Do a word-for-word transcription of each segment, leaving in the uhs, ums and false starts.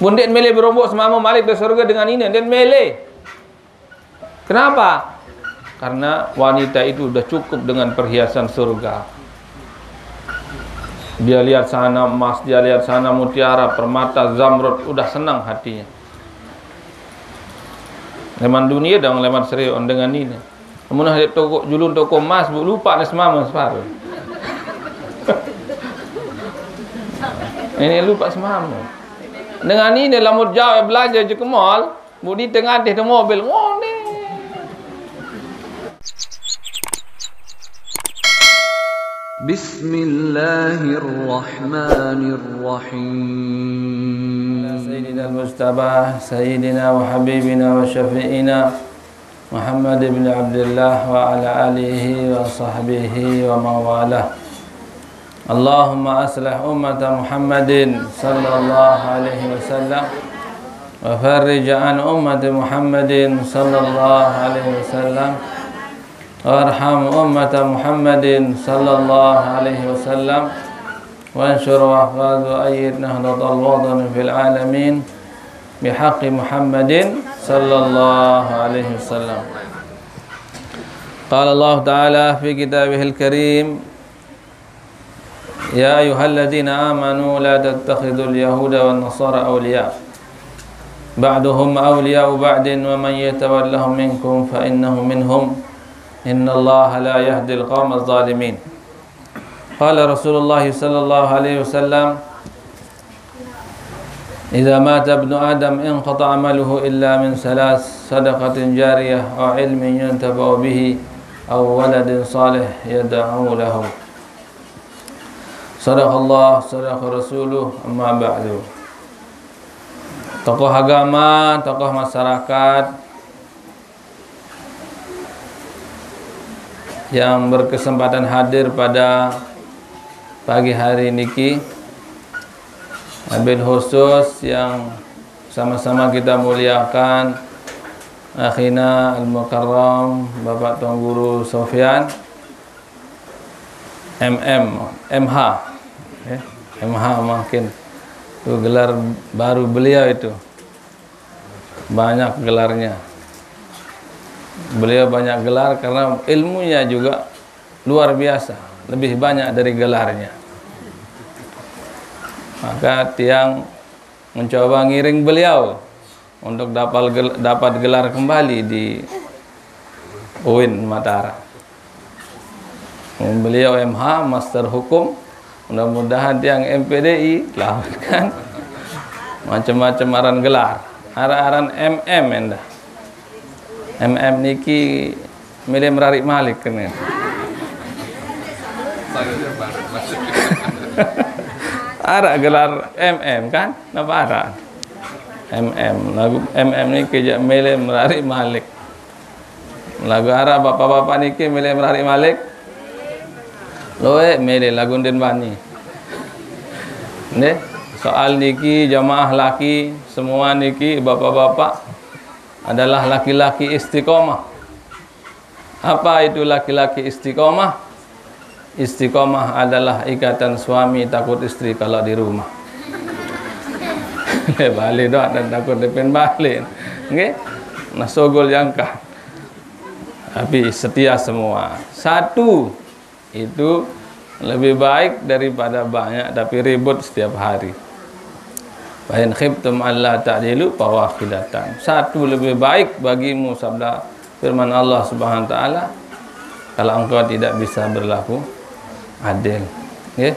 Pun ndeq mele berombok semame malik dari surga dengan ine, ndeq mele. Kenapa? Karena wanita itu udah cukup dengan perhiasan surga. Dia lihat sana emas, dia lihat sana mutiara, permata, zamrud, udah senang hatinya. Leman dunie dong, leman sereon dengan ine. Amun leq toko, julun toko emas, bu, lupaq ne semame separo. Ini lupaq semame. Dengan ine lamun jaoq belanje ojok ke mall, bu, di tengah deh mobil, ngone. بسم الله الرحمن الرحيم. سيدنا المجتبى، سيدنا وحبيبنا وشفيعنا محمد بن عبد الله وعلى آله وصحبه ومن والاه. اللهم أصلح أمة محمد صلى الله عليه وسلم، وفرج عن أمة محمد صلى الله عليه وسلم، وارحم أمة محمد صلى الله عليه وسلم، وانشر واحفظ وأيد نهضة الوطن في العالمين بحق محمد صلى الله عليه وسلم. قال الله تعالى في كتابه الكريم: يا أيها الذين آمنوا لا تتخذوا اليهود والنصارى أولياء، بعضهم أولياء بعض، ومن يتولهم منكم فإنه منهم، إن الله لا يهدي القوم الظالمين. قال رسول الله صلى الله عليه وسلم: إذا مات ابن آدم انقطع عمله إلا من ثلاث: صدقة جارية أو علم ينتفع به أو ولد صالح يدعو له. صدق الله، صدق رسوله، أما بعد. Tokoh agama, tokoh masyarakat, yang berkesempatan hadir pada pagi hari niki, wabil khusus yang sama-sama kita muliakan, akhina al-mukarram, Bapak Tuan Guru Sofyan, M M, M H. Ya, M H mungkin itu gelar baru beliau itu. Banyak gelarnya. Beliau banyak gelar karena ilmunya juga luar biasa, lebih banyak dari gelarnya. Maka tiang mencoba ngiring beliau untuk dapat gel-, dapat gelar kembali di UIN Mataram. Beliau M H, master hukum. Mudah-mudahan tiang M P D I, lah kan. Macem-macem aran gelar. Aran-aran M M endah. M M niki mele merariq malik kene. Araq gelar M M kan? Napa araq? M M. Laguq M M niki jaq mele merariq malik. Laguq araq bapak-bapak niki mele merariq malik. Lueq mele laguq ndeqn bani. Nggih. Soal niki jamaah laki, semua niki bapak-bapak adalah laki-laki istiqomah. Apa itu laki-laki istiqomah? Istiqomah adalah ikatan suami takut istri kalau di rumah. Leq bale doang dan takut depen bale. Nggih. Nah, sugul jangkah. Tapi setia semua. Satu itu lebih baik daripada banyak tapi ribut setiap hari. Fa in khiftum alla ta'dilu fawahidatan. Satu lebih baik bagimu, sabda firman Allah Subhanahu wa taala, kalau engkau tidak bisa berlaku adil. Nggih.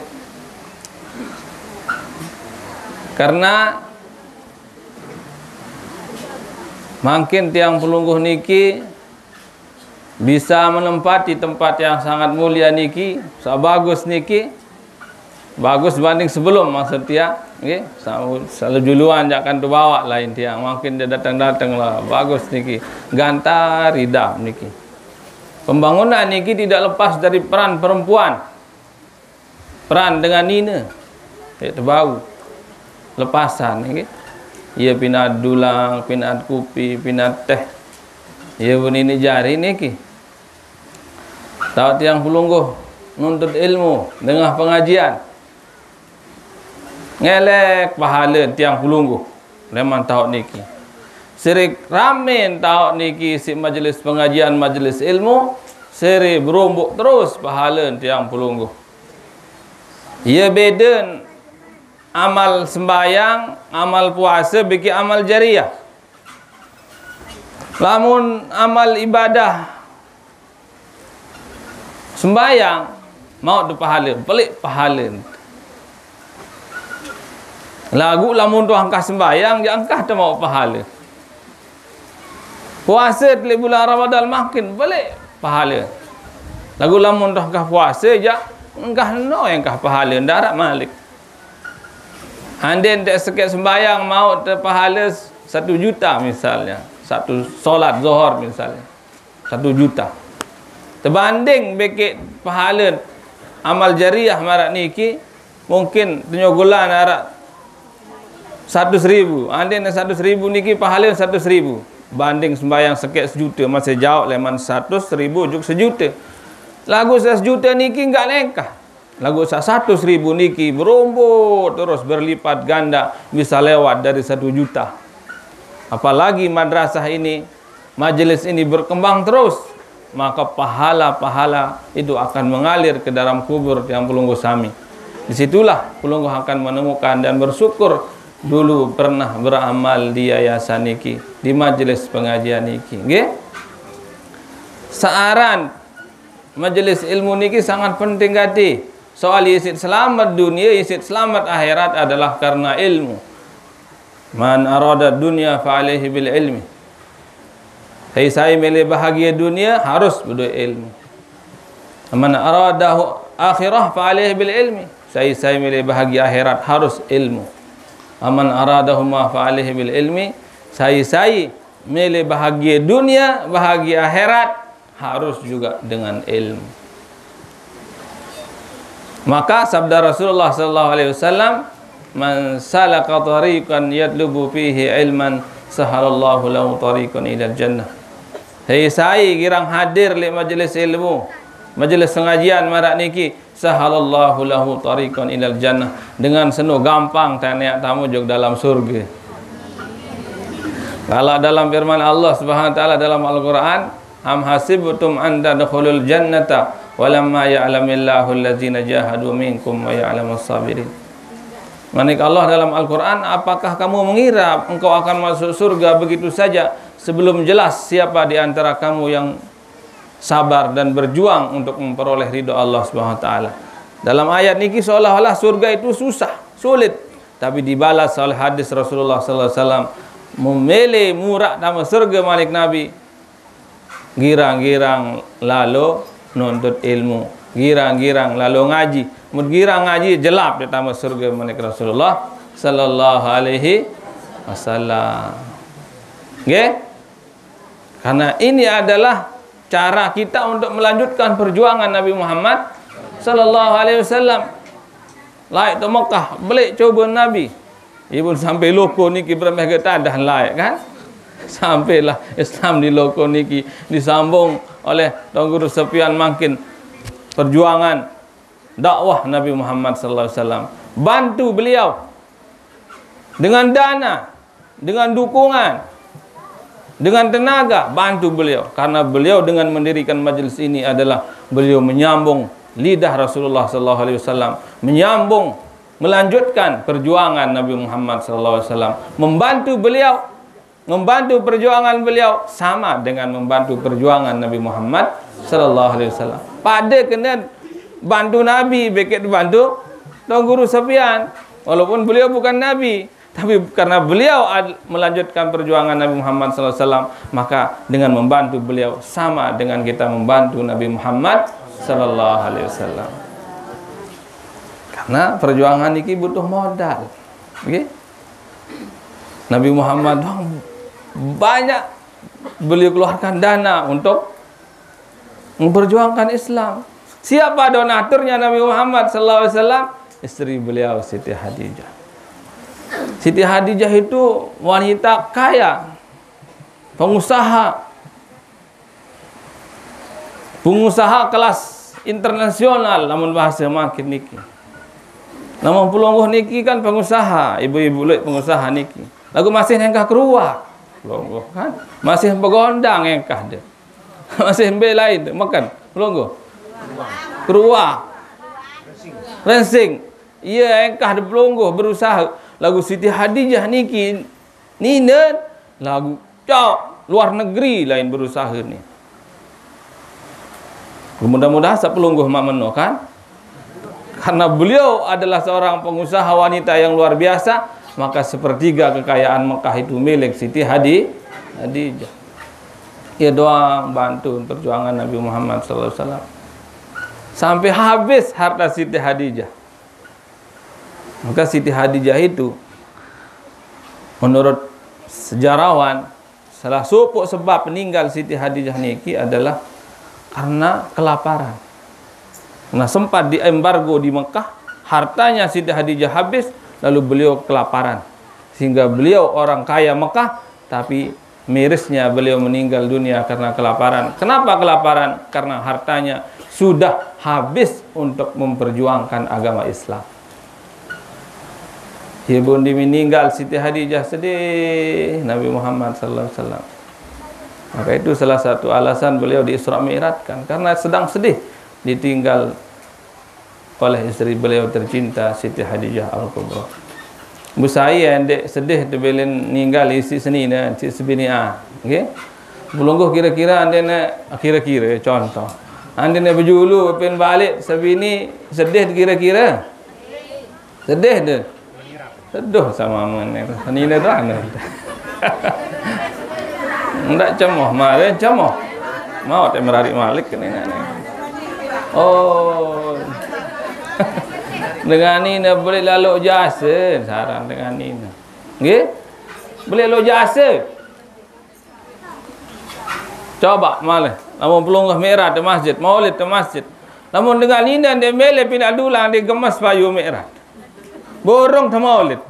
Karena mangkin tiang pelungguh niki bisa menempati tempat yang sangat mulia niki, saq bagus niki, bagus banding sebelum, maksud tiang, nggih, sa-, selalu juluan jaq kan tebawaq lain tiang, mangkin ndeq dateng-dateng lah, bagus niki, gantar idap niki. Pembangunan niki tidak lepas dari peran perempuan. Peran dengan nine. Leq tebau. Lepasan, nggih. Ie pinaq dulang, pinaq kupi, pinaq teh. Ie benine jari niki. Taoq tiang pelungguh nuntut ilmu, dengah pengajian. Ngelek pahale tiang pelungguh. Leman taun niki. Sire ramen taun niki siq majelis pengajian, majelis ilmu, sire berumbuk terus pahalen tiang pelungguh. Ye beden amal sembahyang, amal puase, bikin amal jariah. Lamun amal ibadah sembahyang, mauq te pahale, belik pahale. Laguq lamun toh engkah sembahyang, jaq engkah te mauq pahale. Puase leq bulan Ramadan makin belik pahale. Laguq lamun toh engkah puase, jaq engkah no engkah pahale, ndaraq malik. Andin te sekeq sembahyang mauq te pahale satu juta misalnya, satu solat Zohor misalnya. Satu juta. Tebanding bekeq pahale amal jariah maraq niki, mungkin tenyogolan araq satus ribu. Andin satus ribu niki pahale satus ribu. Banding sembahyang sekeq sejute, masih jaoq leman satus ribu juk sejute. Laguq saq sejute niki enggak lengkah. Laguq saq satus ribu niki berumbuk terus berlipat ganda, bisa lewat dari satu juta. Apalagi madrasah ini, majelis ini berkembang terus, maka pahala-pahala itu akan mengalir ke dalam kubur tiang pelungguh sami. Disitulah pelungguh akan menemukan dan bersyukur dulu pernah beramal di yayasan niki, di majelis pengajian niki. Nggih? Searan majelis ilmu niki sangat penting gati. Soal isiq selamet dunie, isiq selamet akhirat adalah karena ilmu. Man arada dunya fa alaihi bil ilmi. Sai-sai mele bahagie dunie harus bedoe ilmu. Man aradahu akhirah fa alaihi bil ilmi. Sai-sai mele bahagie akhirat harus ilmu. Aman aradahuma fa alaihi bil ilmi. Sai-sai mele bahagie dunie, bahagie akhirat, harus juga dengan ilmu. Maka sabda Rasulullah sallallahu alaihi wasallam, "Man salaka tariqan yatlubu fihi ilman, sahalallahu lahu tariqan ilal jannah." Hei sai girang hadir leq majelis ilmu, majelis pengajian maraq niki, sahalallahu lahu tariqan ilal jannah. Dengan seno gampang taneaq tame jok dalam surge. Kalau dalam firman Allah Subhanahu wa taala dalam Al-Qur'an, "Am hasibtum an tadkhulul jannata walamma ya'lamillahu allazina jahadu minkum wa ya'lamus sabirin." Manik Allah dalam Al-Qur'an, "Apakah kamu mengira engkau akan masuk surga begitu saja sebelum jelas siapa di antara kamu yang sabar dan berjuang untuk memperoleh ridho Allah Subhanahu wa taala?" Dalam ayat niki seolah-olah surga itu susah, sulit, tapi dibalas oleh hadis Rasulullah sallallahu alaihi wasallam, "Memilih muraq tame surga," manik Nabi, "girang-girang lalo nuntut ilmu, girang-girang lalo ngaji." Mun girang ngaji, jelap de tame surga, manik Rasulullah sallallahu alaihi wasallam. Nggih? Karena ini adalah cara kita untuk melanjutkan perjuangan Nabi Muhammad sallallahu alaihi wasallam. Laeq to Mekah, belik coba Nabi. Ipun sampai loko niki beremeh ke tadah laeq, kan? Sampailah Islam di loko niki, disambung oleh Tuan Guru Sepian mangkin perjuangan dakwah Nabi Muhammad sallallahu alaihi wasallam. Bantu beliau dengan dana, dengan dukungan, dengan tenaga, bantu beliau. Karena beliau dengan mendirikan majelis ini adalah beliau menyambung lidah Rasulullah sallallahu alaihi wasallam, menyambung, melanjutkan perjuangan Nabi Muhammad sallallahu alaihi wasallam, membantu beliau, membantu perjuangan beliau sama dengan membantu perjuangan Nabi Muhammad sallallahu alaihi wasallam. Pade kene bantu Nabi, bekeq bantu Tuan Guru Sepian. Walaupun beliau bukan Nabi, tapi karena beliau ad-, melanjutkan perjuangan Nabi Muhammad sallallahu alaihi wasallam, maka dengan membantu beliau sama dengan kita membantu Nabi Muhammad sallallahu alaihi wasallam. Karena perjuangan niki butuh modal. Nggih? Nabi Muhammad doang banyak beliau keluarkan dana untuk memperjuangkan Islam. Siapa donaturnya Nabi Muhammad sallallahu alaihi wasallam? Istri beliau Siti Khadijah. Siti Khadijah itu wanita kaya, pengusaha, pengusaha kelas internasional, lamun bahasa makin niki. Lamun pelungguh niki kan pengusaha, ibu-ibu lueq pengusaha niki. Lagu masih nengkah keruak. Pelungguh, kan? Masih begondang engkah dia. Masih mbe lain tu, makan. Pelungguh. Keruak. Rensing. Iya engkah dia pelungguh berusaha. Lagu Siti Hadijah niki, nina, lagu cok luar negeri lain berusaha ni. Mudah-mudahan sepelungguh mak meno, kan? Karena beliau adalah seorang pengusaha wanita yang luar biasa, maka sepertiga kekayaan Mekah itu milik Siti Hadi-, Hadijah. Ia doang bantu perjuangan Nabi Muhammad sallallahu alaihi wasallam. Sampai habis harta Siti Hadijah. Maka Siti Hadijah itu, menurut sejarawan, salah sopok sebab meninggal Siti Hadijah niki adalah karena kelaparan. Nah, sempat diembargo di Mekah, hartanya Siti Hadijah habis, lalu beliau kelaparan. Sehingga beliau orang kaya Mekah, tapi mirisnya beliau meninggal dunia karena kelaparan. Kenapa kelaparan? Karena hartanya sudah habis untuk memperjuangkan agama Islam. Ia pun meninggal Siti Hadijah, sedih Nabi Muhammad sallallahu alaihi wasallam. Maka itu salah satu alasan beliau di Isra Mi'rajkan, karena sedang sedih ditinggal oleh isteri beliau tercinta Siti Hadijah Al-Kubra. Busai ndek sedih tebelen ninggal isi senina, si sebini a. Okey. Pelungguh kira-kira andene, kira-kira contoh. Andene bejulu pin balik sebini sedih kira-kira. Sedih tu. Seduh sama mene. Senina tu anu. Ndak cemoh, mare cemoh. Mau te merari malik ke ni nak ni. Oh. Dengan ni nak boleh lalu jasa, saran dengan ni nak. Nggih? Boleh lalu jasa. Coba malih. Lamun pelungguh Mi'raj di masjid, Maulid di masjid. Lamun dengan ni nak dia mele pindah dulang, dia gemes payu Mi'raj. Borong te Maulid.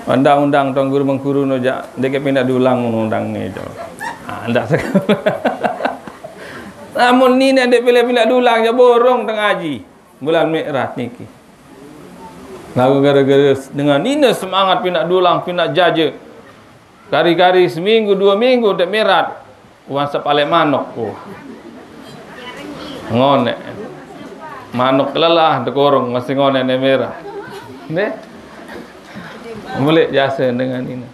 Undang-undang Tuan Guru Mengkuru no jak, dek pindah dulang undang ni tu. Ah, ndak se-, lamun ni nak dek pilih pindah dulang, jak borong tengah haji. Bulan Mi'raj niki. Lagu gara-gara dengan ni nak semangat pindah dulang, pindah jaja. Kari-kari seminggu, dua minggu dek Mi'raj. Wan sepalek manok ku. Ngonek. Manok lelah, dekorong, masih ngonek ni merah. Ni. Mulik jasa dengan ini.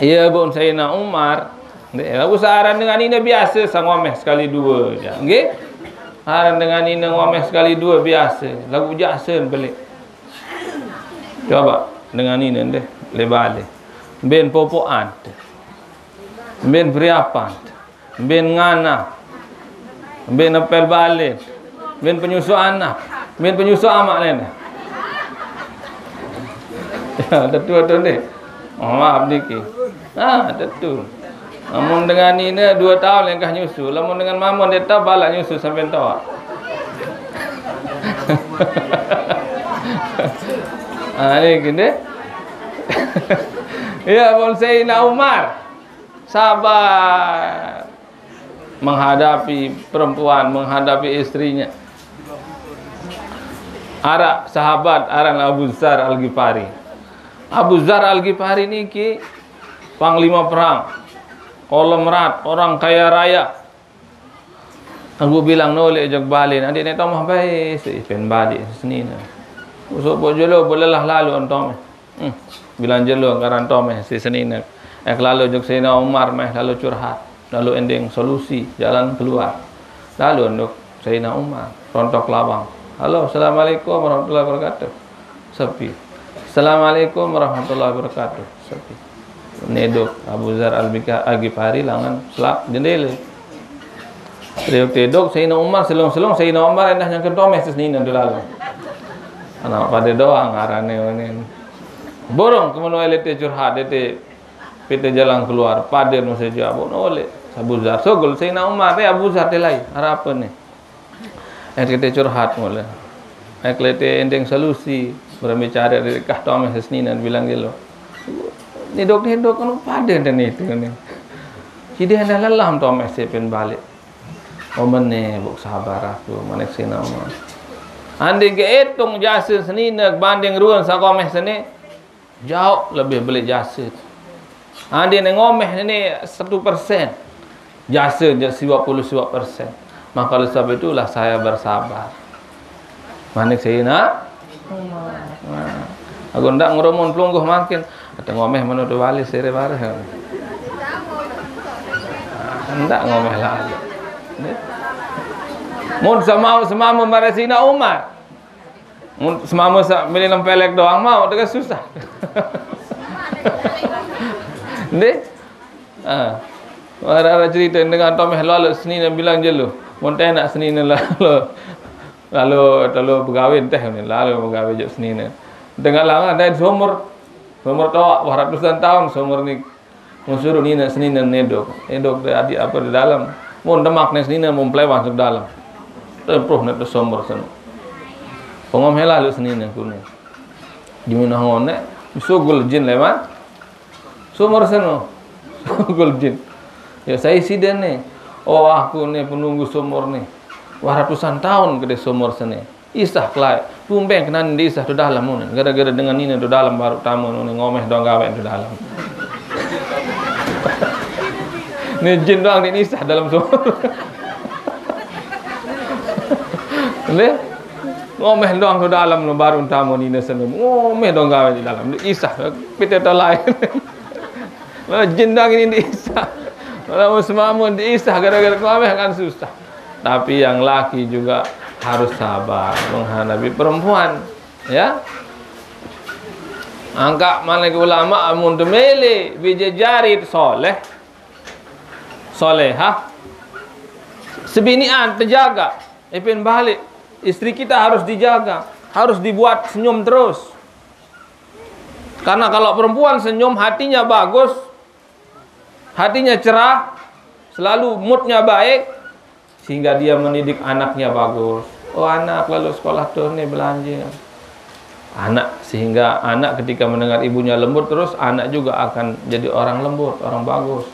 Iya, bun Sayyidina Umar. Ni, lagu saran dengan ini biasa, sangomeh sekali dua je. Nggih? Saran dengan ini ngomeh sekali dua biasa. Lagu jasa belik. Coba, dengan ini deh, lebale. Ben popoan. Mbin periapan, mbin ngana, mbin nepel balin, mbin penyusu anak, mbin penyusu amak nene. Ya, tetu tu ni. Oh, maaf niki. Ah, tetu. Lamun dengan ni dua tahun lengkah nyusu, lamun dengan mamun dia tahu balak nyusu sampai tawa. Ah, ni gini. Ya, Bonsai Umar. Sabar menghadapi perempuan, menghadapi istrinya. Arak sahabat aran Abu Zar Al-Ghifari. Abu Zar Al-Ghifari niki panglima perang. Kolomerat, orang kaya raya. Aku bilang nolek jok balen, adik nek tomah bae, si pen balik senina. Usuk pok jolo belelah lalu on tomeh. Hmm. Bilang jelo ngaran tomeh si senina. Eh, lalu jok Sayyidina Umar meh lalu curhat, lalu ending solusi, jalan keluar. Lalu nduk Sayyidina Umar rontok lawang. "Halo, assalamualaikum warahmatullahi wabarakatuh." Sepi. "Assalamualaikum warahmatullahi wabarakatuh." Sepi. Nedok Abu Zar Al-Bika-, Al-Ghifari langan selap jendela. Riuk tedok Sayyidina Umar selong-selong, Sayyidina Umar endah nyangka tomeh ses nina delalu. Anak pada doang arane ini. Borong kemeno elite curhat, ete pite jalan keluar, pada nu sejo abon oleh Abu Zar. Sogol Sayyidina Umar, eh, Abu Zar te lai, harapan ni. Eh, kita curhat mula. Eh, kelete ending solusi, berembe cara dari kah tomeh ses nina bilang gelo. Ni dok, ni dok, anu pada dan itu ni. Jadi anda lelah tomeh sepin balik. Oh, mene, buk sabar aku, manek Sayyidina Umar. Anding ke etung jasa senina banding ruan sakomeh sene. Jauh lebih beli jasa. Ade ne ngomeh ne satu persen. Jasa je siwak puluh siwak persen. Maka oleh sebab itulah saya bersabar. Manik Sayyidina. Nah, aku ndak ngerumun pelungguh makin. Kata ngomeh mana tu balik sere bareh. Ndak ngomeh lah. Mun sama sama membarasi nak umat. Mun semama sa milih lempelek doang mau dengan susah. Ndeh? Ah. Ada cerita dengan tomeh lalu senina bilang jelu. Mun tenak senina lalu. Lalu lalu pegawai teh ni lalu pegawai jok senina. Tengah lama ada sumur. Sumur toa wah ratusan tahun sumur ni. Mun suruh nina senina nedok. Nedok de adik apa di dalam. Mun demak ne senina mun pelewah ke dalam. Tempuh ne tu sumur seno. Pengom hela lu senina kune. Di minah ngone, sugul jin lewat. Sumur seno. Sugul jin. Ya saya siden ne. Oh aku ne penunggu sumur ne. Wah ratusan tahun kede sumur sene. Isah kelai. Tumbeng kenan di isah tu dalam mun. Gara-gara dengan nina tu dalam baru tamu nun ngomeh dong gawe tu dalam. Ni jin doang di isah dalam sumur. Le? Ngomeh doang tu dalam lu baru tamu nina sene. Ngomeh dong gawe di dalam. Di isah. Pite to lain. Lah jin doang ini di isah. Kalau semama di isah gara-gara ngomeh kan susah. Tapi yang laki juga harus sabar menghadapi perempuan, ya. Angka mana ulama amun temele bije jari soleh, solehah, sebinian terjaga. Ipin balik, istri kita harus dijaga, harus dibuat senyum terus. Karena kalau perempuan senyum, hatinya bagus, hatinya cerah, selalu moodnya baik, sehingga dia mendidik anaknya bagus. Oh anak lalu sekolah tuh nih belanja. Anak sehingga anak ketika mendengar ibunya lembut terus, anak juga akan jadi orang lembut, orang bagus.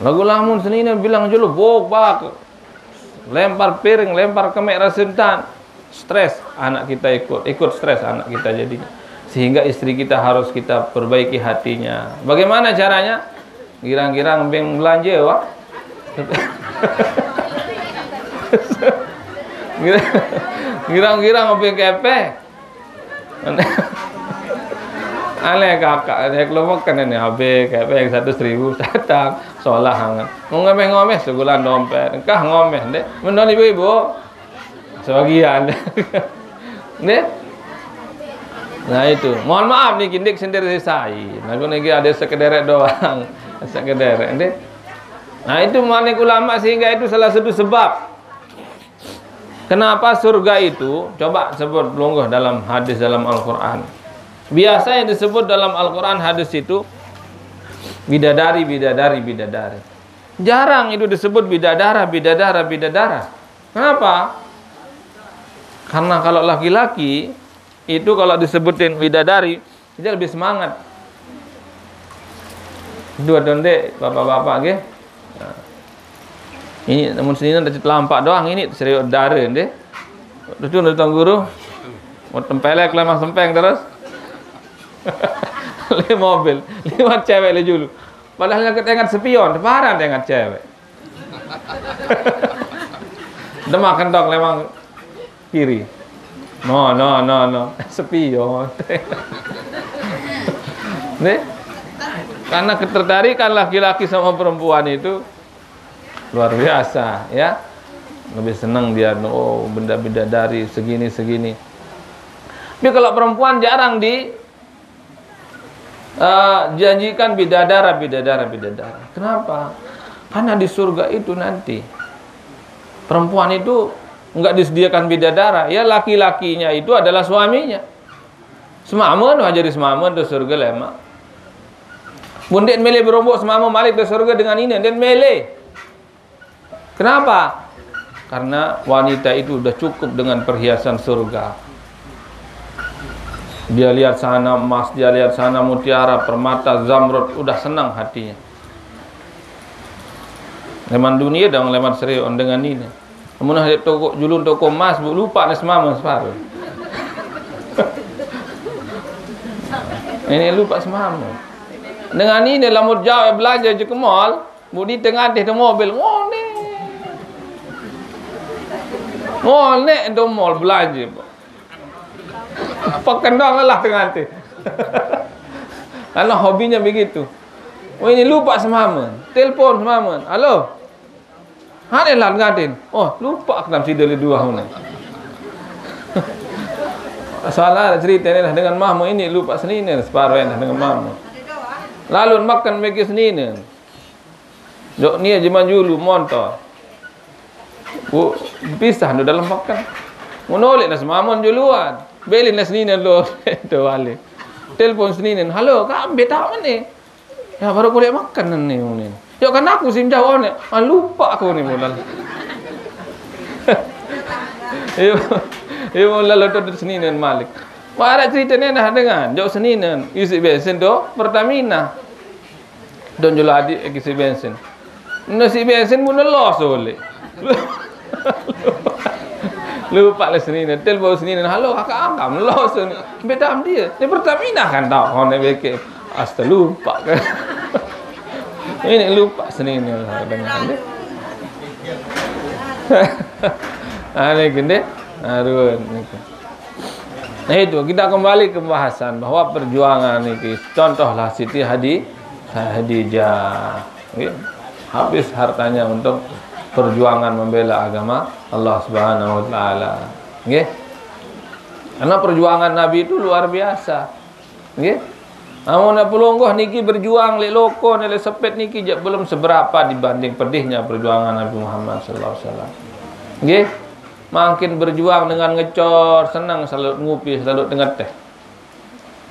Lagu lamun senina bilang julu bok bak, lempar piring, lempar kemek rasintan, stres anak kita ikut, ikut stres anak kita jadinya. Sehingga istri kita harus kita perbaiki hatinya. Bagaimana caranya? Girang-girang beng belanja, wah. Girang-girang beng kepeh. Aneh kakak, aneh kelompok kan ini habis kepeh satu seribu datang solah hangat. Mau ngomeh-ngomeh sebulan dompet, engkah ngomeh deh. Menurut ibu-ibu, sebagian. Nih. Nah itu, mohon maaf nih kindik sendiri saya. Nah, aku nih ada sekederek doang, sekederek, nih. Nah itu manik ulama sehingga itu salah satu sebab kenapa surga itu coba sebut pelungguh dalam hadis dalam Al-Quran. Biasa yang disebut dalam Al-Quran hadis itu bidadari, bidadari, bidadari. Jarang itu disebut bidadara, bidadara, bidadara. Kenapa? Karena kalau laki-laki itu kalau disebutin bidadari, dia lebih semangat. Dua donde, bapak-bapak, nggih. Nah. Ini namun sini nanti lampak doang ini serius dare deh. Itu nonton guru. Mau tempelek lemah sempeng terus. Le mobil, lewat cewek le julu. Padahal yang ketengat sepion, parah dengan cewek. Demak kendok lemang kiri. No, no, no, no. Sepion. Nih, karena ketertarikan laki-laki sama perempuan itu luar biasa, ya. Lebih senang dia, oh, benda-benda dari segini-segini. Tapi kalau perempuan jarang di eh, janjikan bidadara, bidadara, bidadara. Kenapa? Karena di surga itu nanti perempuan itu nggak disediakan bidadara, ya laki-lakinya itu adalah suaminya. Semamen, wah jadi semamen tuh surga lema. Bundit milih berombok semamen malik ke surga dengan ini dan milih. Kenapa? Karena wanita itu udah cukup dengan perhiasan surga. Dia lihat sana emas, dia lihat sana mutiara, permata, zamrud, udah senang hatinya. Leman dunia dong, leman serius dengan ini. Namun ada toko julun toko emas, bu lupa nih semama separuh. Ini lupa semama. Dengan ini lamun jauh belanja je ke mall, budi tengah deh mobil ngone. Ngone do mall belanja. Pakai doang lah tengah teh. Karena hobinya begitu. Oh, ini lupa semama. Telepon semama. Halo. Hane lah ngadin. Oh, lupa kenam sida le dua hune. Soalnya ada cerita ini lah dengan mama ini lupa senine separuh enak dengan mama. Lalu makan megi senine. Jok ni aja manjulu montor. Bu, pisah nu dalam makan. Menolak nas mamon juluan. Belin nas senine lo. Itu wale. Telepon senine. Halo, kak ambil tak mana? Ya baru boleh makan ni ini. Ya kan aku sim jauh ni. Ah, lupa aku ni mulal. Iya, iya mulal tu seninen malik. Wara cerita ni dah dengan jauh seninen isi bensin tu Pertamina. Don jolo adik isi bensin. Nasi bensin pun los oleh. Lupa lah seninen. Telepon seninen. Halo, kakak angkam los. Beda dia. Ni Pertamina kan tahu. Oh, ni beke. Asta lupa kan. Ini lupa senine lah dengan dia. Aneh gende. Aduh, ni. Nah itu kita kembali ke pembahasan bahwa perjuangan ini contohlah Siti Hadi Khadijah. Nggih. Habis hartanya untuk perjuangan membela agama Allah Subhanahu wa taala. Nggih. Karena perjuangan Nabi itu luar biasa. Nggih. Amun pelungguh niki berjuang lek loko lek sepet niki jak belum seberapa dibanding pedihnya perjuangan Nabi Muhammad sallallahu alaihi wasallam. Nggih. Makin berjuang dengan ngecor, senang selalu ngupi, selalu tengah teh.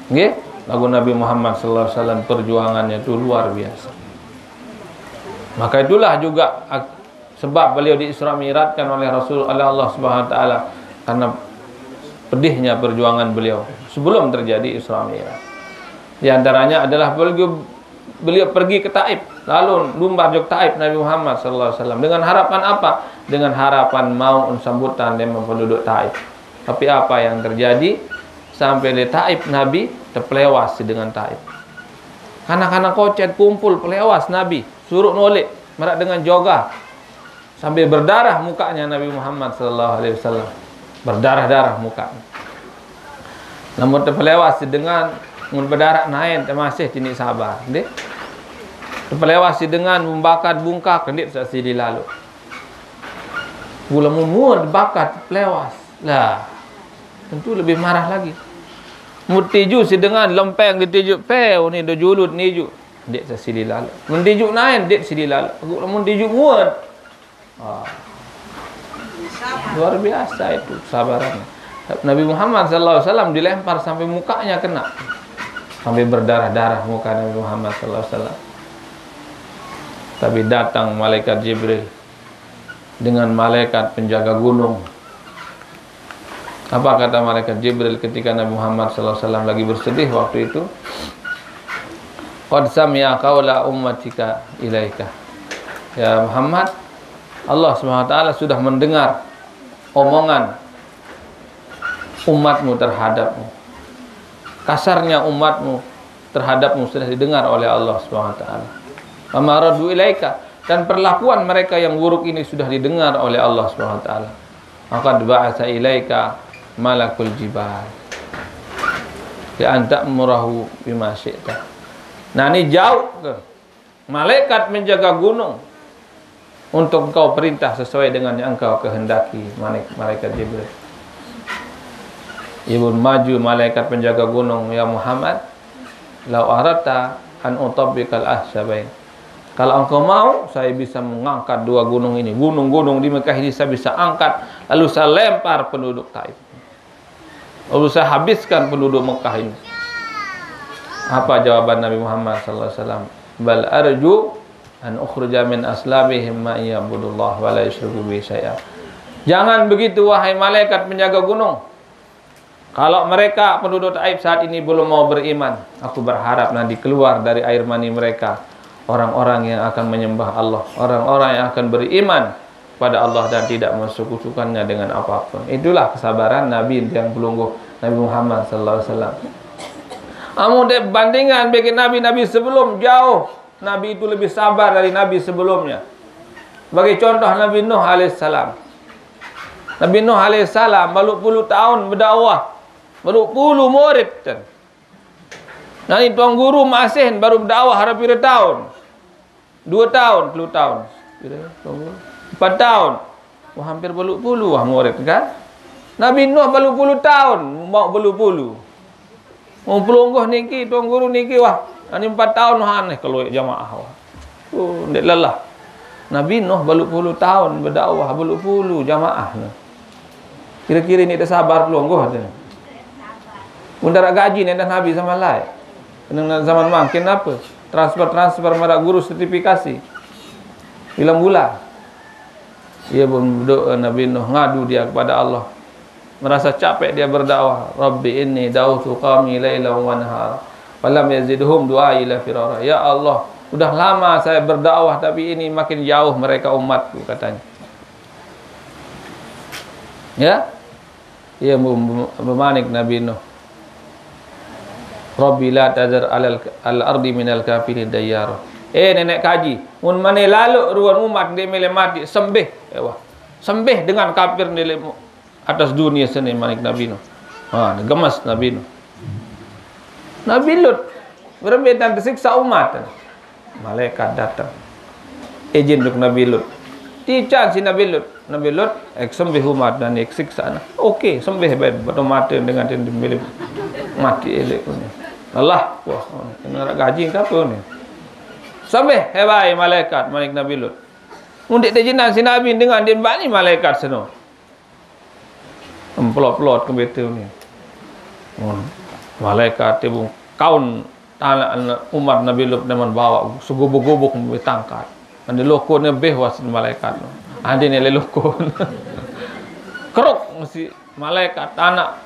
Nggih. Lagu Nabi Muhammad sallallahu alaihi wasallam perjuangannya itu luar biasa. Maka itulah juga ak- sebab beliau di Isra Mi'rajkan oleh Rasul oleh Allah Subhanahu wa taala karena pedihnya perjuangan beliau sebelum terjadi Isra Mi'raj. Di antaranya adalah beliau, beliau pergi ke Taif, lalu lumbar jok Taif Nabi Muhammad sallallahu alaihi wasallam dengan harapan apa? Dengan harapan mau sambutan dengan penduduk Taif. Tapi apa yang terjadi? Sampai di Taif Nabi terpelewas dengan Taif. Anak-anak kocet kumpul pelewas Nabi, suruh nolek, merak dengan joga. Sambil berdarah mukanya Nabi Muhammad sallallahu alaihi wasallam. Berdarah-darah mukanya. Namun terpelewas dengan mun berdarah naen temasih tini sabar, deh. Terpelewas dengan membakar bungkak kendit saksi di lalu. Gula mumur bakar terpelewas. Lah, tentu lebih marah lagi. Mutiju si dengan lempeng ditiju peu ni do julut niju. Dek sasili lalu. Mendiju naen dek sili lalu. Aku lamun tiju muat. Ah. Luar biasa itu sabarannya. Nabi Muhammad sallallahu alaihi wasallam dilempar sampai mukanya kena. Sampai berdarah-darah muka Nabi Muhammad sallallahu alaihi wasallam. Tapi datang malaikat Jibril dengan malaikat penjaga gunung. Apa kata malaikat Jibril ketika Nabi Muhammad sallallahu alaihi wasallam lagi bersedih waktu itu? Qad sami'a qaula ummatika ilaika. Ya Muhammad, Allah Subhanahu wa taala sudah mendengar omongan umatmu terhadapmu. Kasarnya umatmu terhadapmu sudah didengar oleh Allah Subhanahu wa taala. Wa ma raddu ilaika, dan perlakuan mereka yang buruk ini sudah didengar oleh Allah Subhanahu wa taala. Maka ba'atsa ilaika malakul jibal. Li an ta'murahu bima syi'ta. Nah, ini jauh ke malaikat menjaga gunung untuk engkau perintah sesuai dengan yang engkau kehendaki, malaikat Jibril. Ibun maju malaikat penjaga gunung, ya Muhammad, lau arata an utabbikal ahsabain. Kalau engkau mau, saya bisa mengangkat dua gunung ini. Gunung-gunung di Mekah ini saya bisa angkat, lalu saya lempar penduduk Taif. Lalu saya habiskan penduduk Mekah ini. Apa jawaban Nabi Muhammad sallallahu alaihi wasallam? Bal arju an ukhruja min aslabihim ma ya'budullah wa la yusyriku bi syai'a. Jangan begitu, wahai malaikat penjaga gunung. Kalau mereka penduduk Taif saat ini belum mau beriman, aku berharap nanti keluar dari air mani mereka orang-orang yang akan menyembah Allah, orang-orang yang akan beriman pada Allah dan tidak mensekutukannya dengan apapun. Itulah kesabaran Nabi yang pelungguh, Nabi Muhammad sallallahu alaihi wasallam. Amun dek bandingan bikin nabi-nabi sebelum, jauh. Nabi itu lebih sabar dari nabi sebelumnya. Bagi contoh Nabi Nuh alaihissalam. Nabi Nuh alaihissalam baluh puluh tahun berdakwah. Baluh puluh murid. Nani tuan guru masih baru berdakwah harap pira tahun. Dua tahun, puluh tahun. Pira, tuan guru? Empat tahun. Wah, hampir baluh puluh wah murid kan. Nabi Nuh baluh puluh tahun, mau baluh puluh. Mau pelungguh niki, tuan guru niki wah. Ani empat tahun wah aneh kalau jamaah wah. Oh, ndak lelah. Nabi Nuh baluh puluh tahun berdakwah, baluh puluh jamaah. Kira-kira ni dah sabar pelungguh tu. Mun dak gaji ni dah nabi zaman lai. Kena zaman makin apa? Transfer-transfer marak guru sertifikasi. Bilang bulan. Ia pun berdoa Nabi Nuh ngadu dia kepada Allah. Merasa capek dia berdakwah. Rabbi inni da'utu qami lailan wa nahara. Falam yazidhum du'ai illa firara. Ya Allah, udah lama saya berdakwah tapi ini makin jauh mereka umatku katanya. Ya? Ia mem- memanik Nabi Nuh. Rabbi la tazar alal al ardi minal kafirin dayyara. Eh nenek kaji, mun mane laluk ruan umat dia milih mati sembih. Ewa. Sembih dengan kafir ni atas dunia sini manik Nabi Nuh. Ha, gemes Nabi Nuh. Nabi Lut berembe dan tersiksa umat. Malaikat datang. Izin untuk Nabi Lut. Tican si Nabi Lut. Nabi Lut, ek sembih umat dan ek siksa na. Okey, sembih bae betul mati dengan dia milih mati elek ni. Allah, wah, kena gaji ke apa ni? Sembih, hebai malaikat manik Nabi Lut. Mundik tejinan si Nabi dengan dia bani malaikat seno. Emplot-plot ke betul ni. Hmm. Malaikat ibu kaun anak umat Nabi Lut neman bawa segubuk-gubuk tangkat. Ande loko ne beh wasin malaikat no. Ande ne loko. Keruk si malaikat anak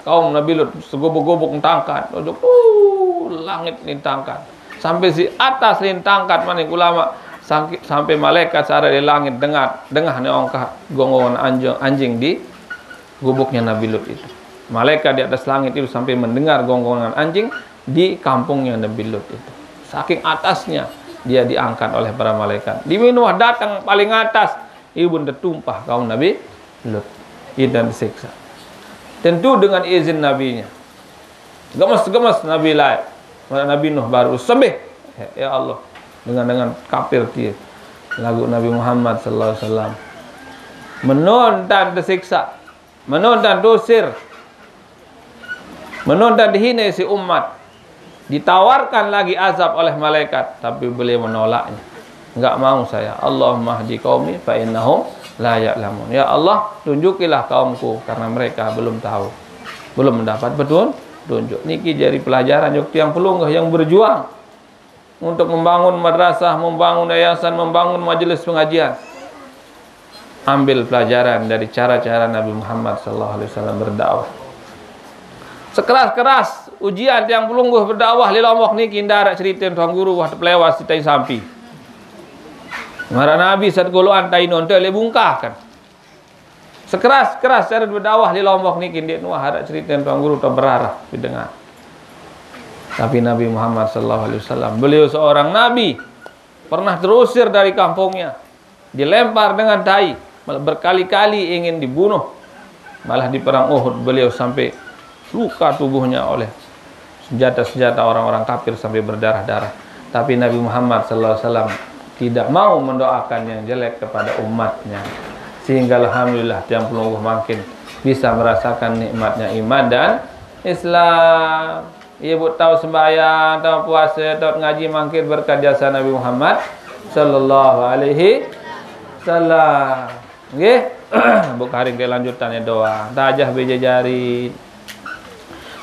kaum Nabi Lut segubuk-gubuk tangkat. Ojo, uh, langit ni tangkat. Sampai si atas ni tangkat maning ulama sampai malaikat sara di langit dengar, dengar ni ongkah gonggongan anjing, anjing di gubuknya Nabi Lut itu. Malaikat di atas langit itu sampai mendengar gonggongan anjing di kampungnya Nabi Lut itu. Saking atasnya dia diangkat oleh para malaikat. Di minuah datang paling atas, ibun tertumpah kaum Nabi Lut. Itu yang disiksa. Tentu dengan izin nabinya. Gemes-gemes Nabi lain. Nabi Nuh baru sembih. Ya Allah. Dengan dengan kafir dia. Lagu Nabi Muhammad sallallahu alaihi wasallam. Menonton tersiksa. Menonton diusir. Menonton dihina si umat. Ditawarkan lagi azab oleh malaikat, tapi beliau menolaknya. Enggak mau saya. Allahumma hdi qaumi fa innahum la ya'lamun. Ya Allah, tunjukilah kaumku karena mereka belum tahu. Belum mendapat petunjuk. Niki jadi pelajaran untuk tiang pelungguh yang berjuang untuk membangun madrasah, membangun yayasan, membangun majelis pengajian. Ambil pelajaran dari cara-cara Nabi Muhammad sallallahu alaihi wasallam berdakwah. Sekeras-keras ujian tiang pelungguh berdakwah di Lombok niki ndak ada cerita tuan guru wah terpelewas si tai sampi. Mara Nabi sat goloan tai nonte le bungkah kan. Sekeras-keras cara berdakwah di Lombok niki ndik nuah ada cerita tuan guru tu berarah didengar. Tapi Nabi Muhammad sallallahu alaihi wasallam, beliau seorang nabi pernah terusir dari kampungnya, dilempar dengan tai, malah berkali-kali ingin dibunuh. Malah di perang Uhud beliau sampai luka tubuhnya oleh senjata-senjata orang-orang kafir sampai berdarah-darah. Tapi Nabi Muhammad sallallahu alaihi wasallam tidak mau mendoakan yang jelek kepada umatnya. Sehingga alhamdulillah tiang pelungguh makin bisa merasakan nikmatnya iman dan Islam. Ia buat tahu sembahyang, tahu puasa, tahu ngaji mangkir berkat jasa Nabi Muhammad sallallahu alaihi wasallam. Nggih. Bukaring ke lanjutannya doa. Tajah beja jari.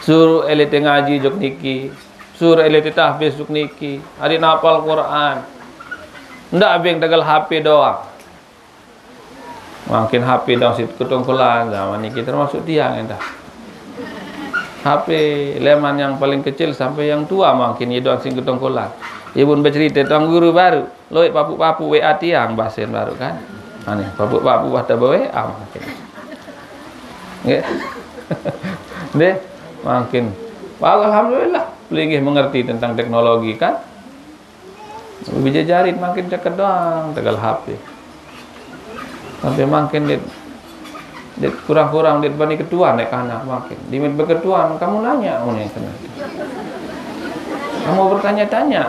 Suruh elite ngaji juk niki. Suruh elite tahfiz juk niki. Hari napal Quran. Ndak abeng tegal H P doang. Mungkin H P dong situ ketongkolan zaman niki termasuk tiang entah. H P leman yang paling kecil sampai yang tua mungkin ye dong sing ketongkolan. Ibun bercerita tuan guru baru. Loik papu-papu W A tiang basen baru kan. Ane papu-papu wah taba W A mungkin. Nggih. Deh, mungkin Wah, alhamdulillah, pelinggih mengerti tentang teknologi kan. Bija jari makin ceket doang tegal H P. Sampai makin dit, dit kurang-kurang dit bani ketuan dek anak makin. Dimit beketuan, kamu nanya, oh, nih, kena. Kamu bertanya-tanya.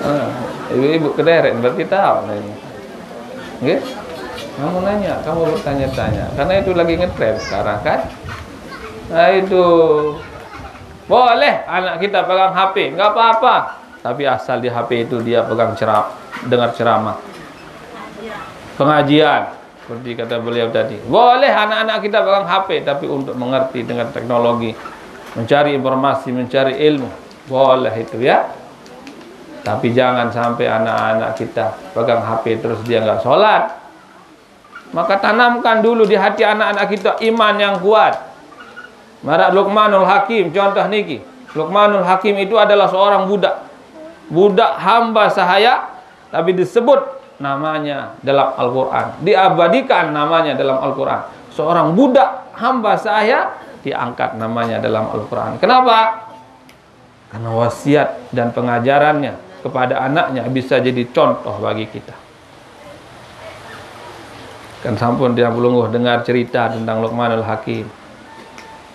Ah, ibu-ibu kederek berarti tahu nih. Nggih? Kamu nanya, kamu bertanya-tanya. Karena itu lagi ngetren sekarang kan. Nah, itu boleh anak kita pegang H P, nggak apa-apa. Tapi asal di H P itu dia pegang ceram, dengar ceramah, pengajian, seperti kata beliau tadi. Boleh anak-anak kita pegang H P, tapi untuk mengerti dengan teknologi, mencari informasi, mencari ilmu, boleh itu ya. Tapi jangan sampai anak-anak kita pegang H P terus dia nggak sholat. Maka tanamkan dulu di hati anak-anak kita iman yang kuat. Marak Luqmanul Hakim, contoh niki. Luqmanul Hakim itu adalah seorang budak. Budak hamba sahaya, tapi disebut namanya dalam Al-Quran. Diabadikan namanya dalam Al-Quran. Seorang budak hamba sahaya diangkat namanya dalam Al-Quran. Kenapa? Karena wasiat dan pengajarannya kepada anaknya bisa jadi contoh bagi kita. Kan sampun dia pelungguh dengar cerita tentang Luqmanul Hakim.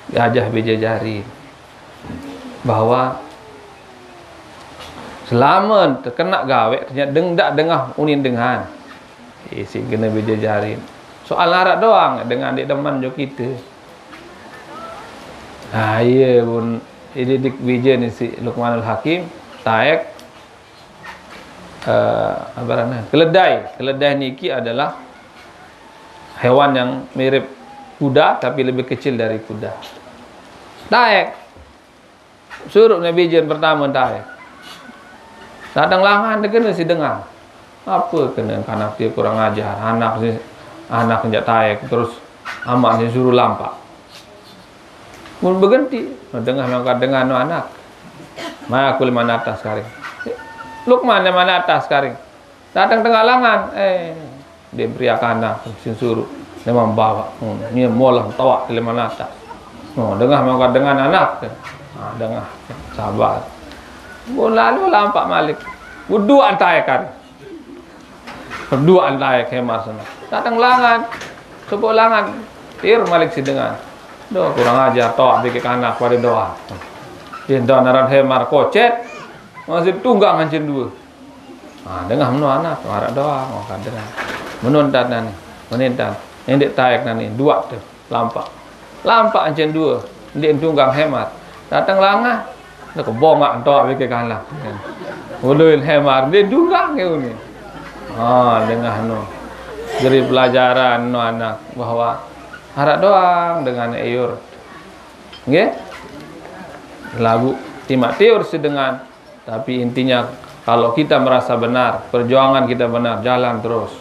Diajah bija jari bahwa selama terkena gawe, ternyata deng, dak dengah unin dengan. Isi kena bija jari. Soal arak doang dengan di demen jo kita. Nah, iya pun ini dik bija ni si Luqmanul Hakim, taek, eh, apa namanya? Keledai. Keledai niki adalah hewan yang mirip kuda tapi lebih kecil dari kuda. Taek. Suruh Nabi Jen pertama taek. Datang langan dia kena si dengar. Apa kena kanak dia kurang ajar, anak si, anak sejak taek terus amak si suruh lampak. Mun berhenti, dengar mangkat dengar no anak. Mai aku lima atas kari. Lukman lima atas kari. Datang tengah langan, eh, dia beri anak sin suruh. Dia membawa, hmm, dia molah tawak lima atas. Oh, dengar mangkat dengar anak. Ah, dengar, sabar. Pun lalu lampak malik. Wudu antai kan. Dua antai hemar sana. Datang langan. Sebut langan. Tir malik si dengar. Doh, kurang ajar, toh, bikin anak pada doa. Dia doa naran hemar kocet. Masih tunggang hancin dua. Ah, dengar menu anak, marak doa, oh, kan dengar. Menuntat nani, menintan. Indik taek nani, dua tu, lampak. Lampak hancin dua, indik tunggang hemar. Datang langah, nak bongak entok bikin kalah. Uluin hemar, indik tunggang ke uni. Ah, dengar no. Jadi pelajaran no anak bahwa harap doang dengan iur. Nggih? Lagu timak tiur sedengan. Tapi intinya, kalau kita merasa benar, perjuangan kita benar, jalan terus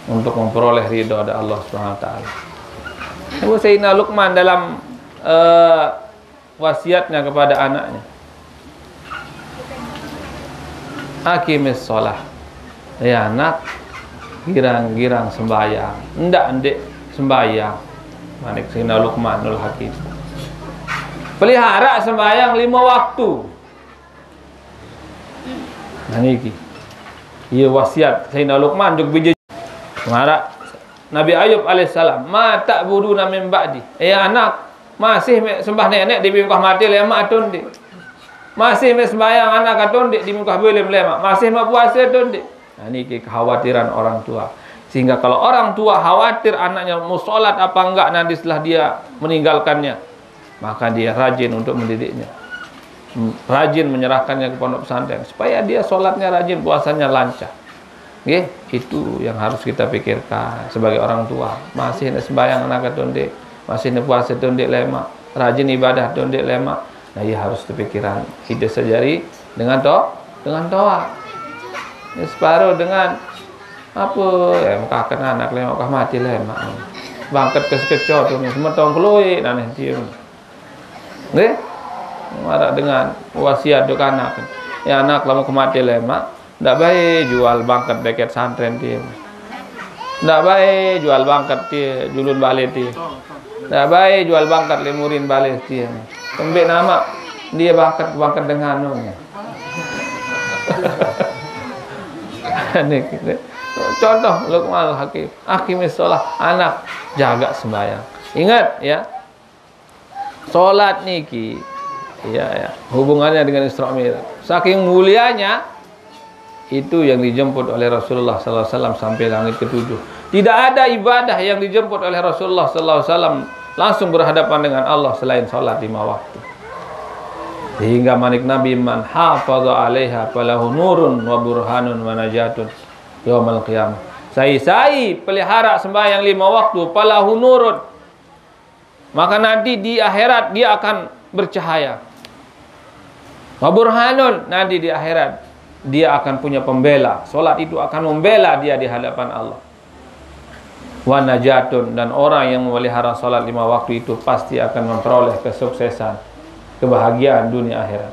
untuk memperoleh ridho dari Allah Subhanahu wa taala. Itu Sayyidina Luqman dalam, eh, wasiatnya kepada anaknya. Aqimis shalah. Ya anak, girang-girang sembahyang. Ndak ndik sembahyang. Manik Sayyidina Luqmanul Hakim. Pelihara sembahyang lima waktu. Nah, niki. Iya wasiat Sayyidina Luqman jug bija. Marak Nabi Ayub alaihissalam, "Ma ta'buduna min ba'di?" Eh anak, masih mek sembah nenek di bingkah mati lemak atau ndik? Masih mek sembahyang anak atau ndik di bingkah belum lemak? Masih mek puasa atau ndik? Nah, niki kekhawatiran orang tua. Sehingga kalau orang tua khawatir anaknya mau sholat apa enggak nanti setelah dia meninggalkannya, maka dia rajin untuk mendidiknya. Hmm, rajin menyerahkannya ke pondok pesantren supaya dia sholatnya rajin, puasanya lancar. Nggih, itu yang harus kita pikirkan sebagai orang tua. Masih nak sembahyang anak atau ndik, masih nak puasa atau ndik lemak, rajin ibadah atau ndik lemak. Nah, ia harus terpikiran. Kita sejari dengan to, dengan toa. Ini separuh dengan apa? Ya, maka kena anak lemak, kah mati lemak. Bangkit ke sekecot tu ni, semetong kelui, nah ni, dia. Nggih? Marak dengan wasiat duk anak. Ya anak lama kemati lemak, ndak baik jual bangket deket santren dia. Ndak baik jual bangket dia, julun balik dia. Ndak bae jual bangkat lemurin bales dia. Kembek nama dia bangkat, bangkat dengan anu. Ini contoh Luqmanul Hakim. Aqimis shalah, anak, jaga sembahyang. Ingat ya. Salat niki, ya, ya, hubungannya dengan Isra Mi'raj. Saking mulianya, itu yang dijemput oleh Rasulullah sallallahu alaihi wasallam sampai langit ketujuh. Tidak ada ibadah yang dijemput oleh Rasulullah sallallahu alaihi wasallam langsung berhadapan dengan Allah selain salat lima waktu. Sehingga manik Nabi, "Man hafaza alaiha falahu nurun wa burhanun wa najatun yaumal qiyamah." Sai-sai pelihara sembahyang lima waktu, falahu nurun, maka nanti di akhirat dia akan bercahaya. Wa burhanun, nanti di akhirat dia akan punya pembela. Salat itu akan membela dia di hadapan Allah. Wa najatun, dan orang yang memelihara salat lima waktu itu pasti akan memperoleh kesuksesan, kebahagiaan dunia akhirat.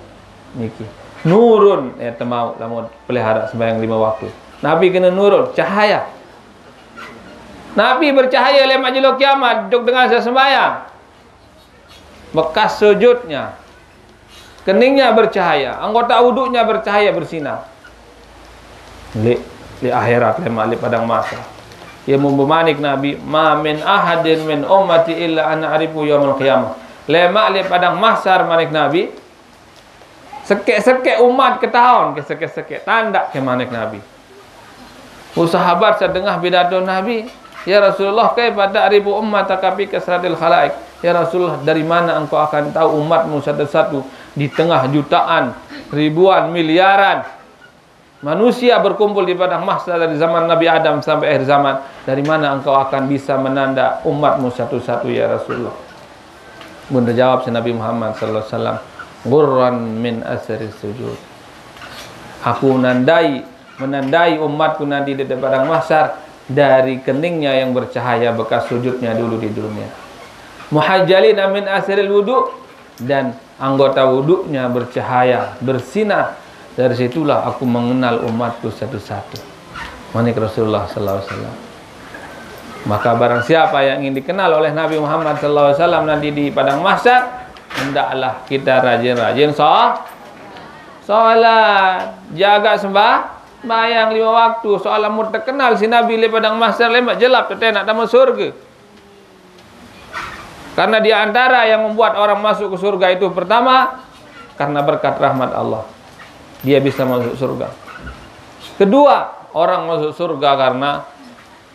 Niki. Nurun, ya, temau lamun pelihara sembahyang lima waktu. Nabi kena nurun, cahaya. Nabi bercahaya lemak jelo kiamat, duk dengan sembahyang. Bekas sujudnya, keningnya bercahaya, anggota wuduknya bercahaya, bersinar. Lek, lek akhirat, lemak lek padang mahsyar. Ia mun bemanik Nabi, "Ma min ahadin min ummati illa ana arifu yaumal qiyamah." Lemak lek padang mahsyar manik Nabi, sekek-sekek umat ketahuan ke sekek-sekek, tandak ke manik Nabi. Oh, sahabat sedengah pidato Nabi, "Ya Rasulullah, kaifa ta'rifu ummataka fi kasratil khalaik?" Ya Rasulullah, dari mana engkau akan tahu umatmu satu-satu di tengah jutaan, ribuan, miliaran manusia berkumpul di padang mahsyar dari zaman Nabi Adam sampai akhir zaman? Dari mana engkau akan bisa menanda umatmu satu-satu, ya Rasulullah? Bunda jawab si Nabi Muhammad sallallahu alaihi wasallam, "Ghurran min asari sujud." Aku menandai, menandai umatku nanti di padang mahsyar dari keningnya yang bercahaya bekas sujudnya dulu di dunia. "Muhajjalina min asaril wudu," dan anggota wuduknya bercahaya, bersinar. Dari situlah aku mengenal umatku satu-satu. Manik Rasulullah sallallahu alaihi wasallam. Maka barang siapa yang ingin dikenal oleh Nabi Muhammad sallallahu alaihi wasallam nanti di padang mahsyar, hendaklah kita rajin-rajin sah, salat, jaga sembah, sembahyang lima waktu. Soal lamun terkenal si Nabi di padang mahsyar, lemak jelap tetenak tamu surga. Karena di antara yang membuat orang masuk ke surga itu, pertama, karena berkat rahmat Allah, dia bisa masuk surga. Kedua, orang masuk surga karena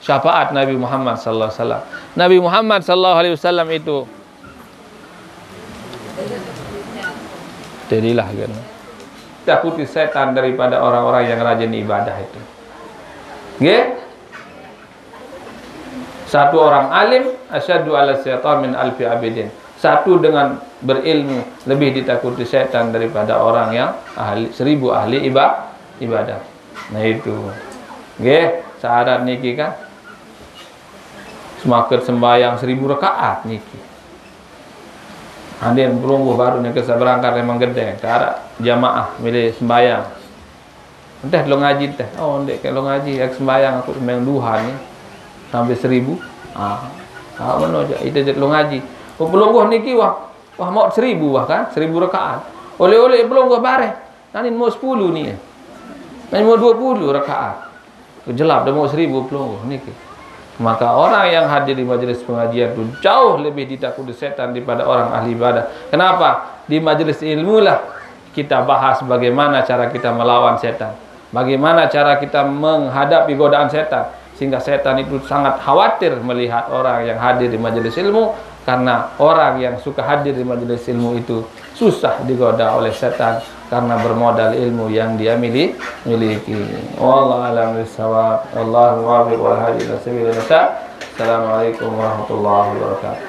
syafaat Nabi Muhammad sallallahu alaihi wasallam. Nabi Muhammad sallallahu alaihi wasallam itu jadilah kan, takuti setan daripada orang-orang yang rajin ibadah itu. Nggih? Satu orang alim asyaddu ala syaitan min alfi abidin. Satu dengan berilmu lebih ditakuti setan daripada orang yang ahli, seribu ahli iba-, ibadah. Nah itu. Nggih, syarat niki kan. Semakin sembahyang seribu rakaat niki. Andin pelungguh baru niki seberangkat memang gede, cara jamaah milih sembahyang. Entah lo ngaji teh. Oh, ndek kalau ngaji, ya sembahyang aku sembahyang duha ni sampai seribu. Ah, ah mana aja itu lo ngaji. Oh, pelungguh niki wah, wah mau seribu wah kan, seribu rakaat. Oleh-oleh pelungguh bareh, nanti mau sepuluh ni. Nanti mau dua puluh rakaat. Jelap dah mau seribu pelungguh niki. Maka orang yang hadir di majelis pengajian tu jauh lebih ditakuti setan daripada orang ahli ibadah. Kenapa? Di majelis ilmu lah kita bahas bagaimana cara kita melawan setan. Bagaimana cara kita menghadapi godaan setan. Sehingga setan itu sangat khawatir melihat orang yang hadir di majelis ilmu. Karena orang yang suka hadir di majelis ilmu itu susah digoda oleh setan karena bermodal ilmu yang dia mili-, miliki. Wallahu a'lam bishawab. Wallahu muwaffiq wal hadi ila sabilillah. Assalamualaikum warahmatullahi wabarakatuh.